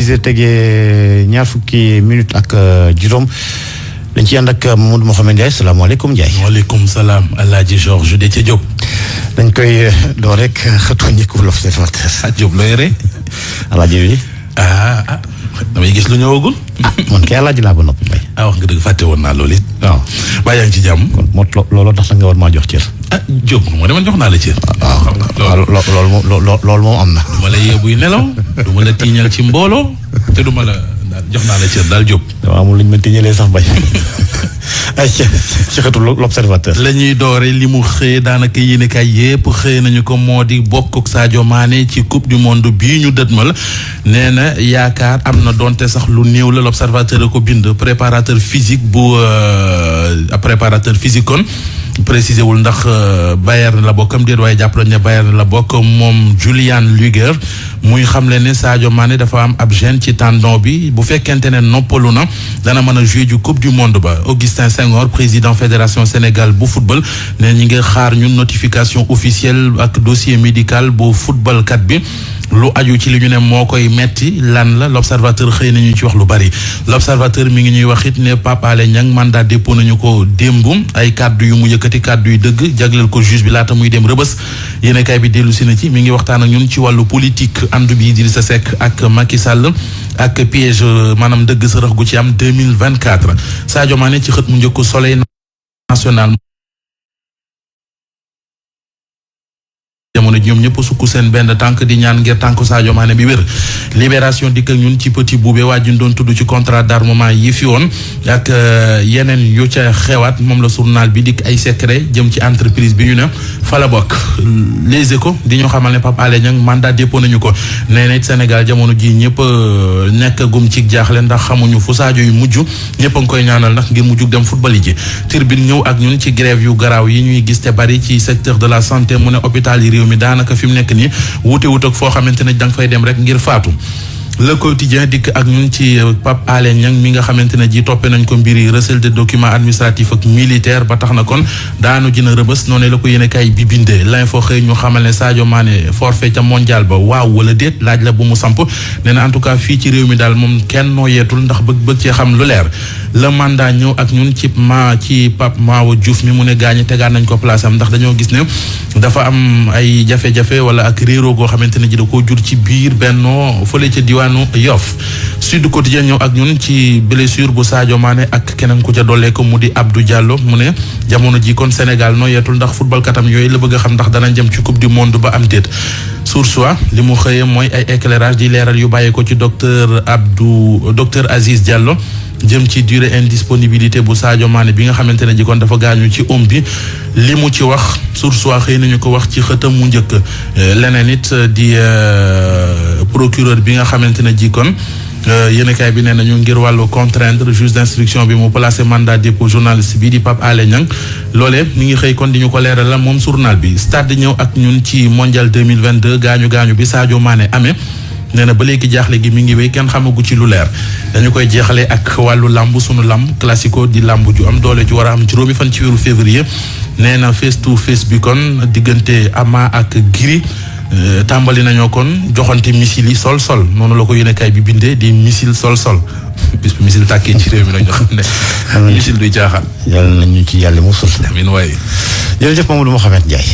6h tegee ñaar fukki minutes ak juróom dañ ci ànd ak Mamadou Mouhamed Ndiaye salaamaaleykum Ndiaye. waaleykum salaam El Hadj Georges Déthié Diop. dañ koy door rek xëtoo njëkk l'Observateur. Diop looy rey. El Hadj bi. damay gis lu ñëwagul. man kay El Hadj laa ba noppi mbay. wax nga dëgg fàtte woon naa loolu it. waaw baa yaa ngi ci jàmm. kon moo looloo tax nga war maa jox cër. Diop moo demoon jox naa la cër. loolu moom am na. du ma la yeebuy nelaw du ma la tiiñal ci mbooloo te du ma la jox naa la cër daal Diop. dama amul lu ñu mën tiiñalee sax bay. ay ci xëtu l'Observateur. la ñuy doore li mu xëyee daanaka yéenekaay yépp xëy nañu ko moo di bokk ak Sadio Mané ci coupe du monde bii ñu dëtmal nee na yaakaar am na donte sax lu néew la l'Observateur a ko bind préparateur physique kon précisé wul ndax Bayern la bokkam déet waaye jàpp nañ ne Bayern la bokk moom Julian Luger muy xamle ne Sadio Mané dafa am ab gêne ci tendon bi bu fekkente ne noppalu na dana mën a jouer ju coupe du monde ba Augustin Senghor président fédération Sénégal bu football ne ñi ngi xaar ñun notification officielle ak dossier médical bu football kat bi lu aju ci li ñu ne moo koy metti lan la l'Observateur xëy nañu ci wax lu bari l'Observateur mi ngi ñuy wax it ne Pape Alé Niang mandat dépôt nañu ko démb ay kàddu yu mu yëkkati kàddu yu dëgg jagleel ko juge bi laata muy dem rëbës yéenekaay bi dellu si na ci mi ngi waxtaan ak ñun ci wàllu politique ànd bi Idrissa Seck ak Macky Sall ak piège maanaam dëgg sërëx gu ci am 2024 Sadio Mané ci xët mu njëkk Soleil national jamono ji ñoom ñëpp sukk seen benn tànk di ñaan ngir tànk Sadio Mané bi wér libération dikk ak ñun ci petit boubé waa ji doon tudd ci contrat d'armement yi fi woon ak yeneen yu ca xewaat moom la journal bi dikk ay secret jëm ci entreprise bi ñu ne fa la bokk Les Échos di ñoo xamal ne Pape Alé Niang mandat dépôt nañu ko nee na Sénégal jamono ji ñëpp nekk gum ci jaaxle ndax xamuñu fu Sadio yu mujj ñëpp a ngi koy ñaanal ndax ngir mujjug dem football yi ji Tribune ñëw ak ñun ci grève yu garaaw yi ñuy gis te bari ci secteur de la santé mu ne hôpital yi réew mi daanaka fi mu nekk nii wuute ak foo xamante ne danga fay dem rek ngir faatu Le Quotidien dikk ak ñun ci Pape Alé Niang mi nga xamante ne ji toppe nañ ko mbiri recel de documents administratifs ak militaire ba tax na kon daanu jina rëbës noonu la ko yéenekaay bi bindee L'Info xëy ñu xamal ne Sadio Mané forfait ca mondial ba waaw wala déet laaj la bu mu samp nee na en tout cas fii ci réew mi daal moom kenn noo yeetul ndax bëgg cee xam lu leer Le Mandat ñëw ak ñun ci Pape Mawa Diouf mi mu ne gaañi tegaat nañ ko place am ndax dañoo gis ne dafa am ay jafe-jafe wala ak réeroo goo xamante ne ji da koo jur ci biir bennoo fële ca diwaanu Yoff Sud Quotidien ñëw ak ñun ci blessure bu Sadio Mané ak keneen ku ca dollee ko mu di Abdou Diallo mu ne jamono ji kon Sénégal noo yeetul ndax football katam yooyu la bëgg a xam ndax danañ jëm ci coupe du monde ba am déet Source A li mu xëyee mooy ay éclairage di leeral yu bàyyee ko ci docteur Aziz Diallo jëm ci durée indisponibilité bu Sadio Mané bi nga xamante ne ji kon dafa gaañu ci bi li mu ci wax Source A xëy nañu ko wax ci xëtam mu njëkk leneen it di procureur bi nga xamante ne ji kon yéenekaay bi nee nañu ngir wàllu contraindre juge d'instruction bi mu placé mandat dépôt journaliste bi di Pape Alé Niang loolee mi ngi xëy kon di ñu ko leeral la moom journal bi Stade ñëw ak ñun ci mondial 2022 gaañu bi Sadio Mané amee nee na ba léegi jaaxle gi mi ngi wéy kenn xamagu ci lu leer dañu koy jeexale ak wàllu lamb sunu lamb classico di lamb ju am doole ju war a am juróomi fan ci weeru février nee na face to face bi kon diggante Ama ak Gris tàmbali nañoo kon joxante missile yi sol noonu la ko yéenekaay bi bindee di missile sol bis bu missile tàkkee ci réew mi nag ñoo xam ne missile duy jaaxal yàlla nañu ci yàlla musul amiin waaye jërëjëf Mamadou Mouhamed Ndiaye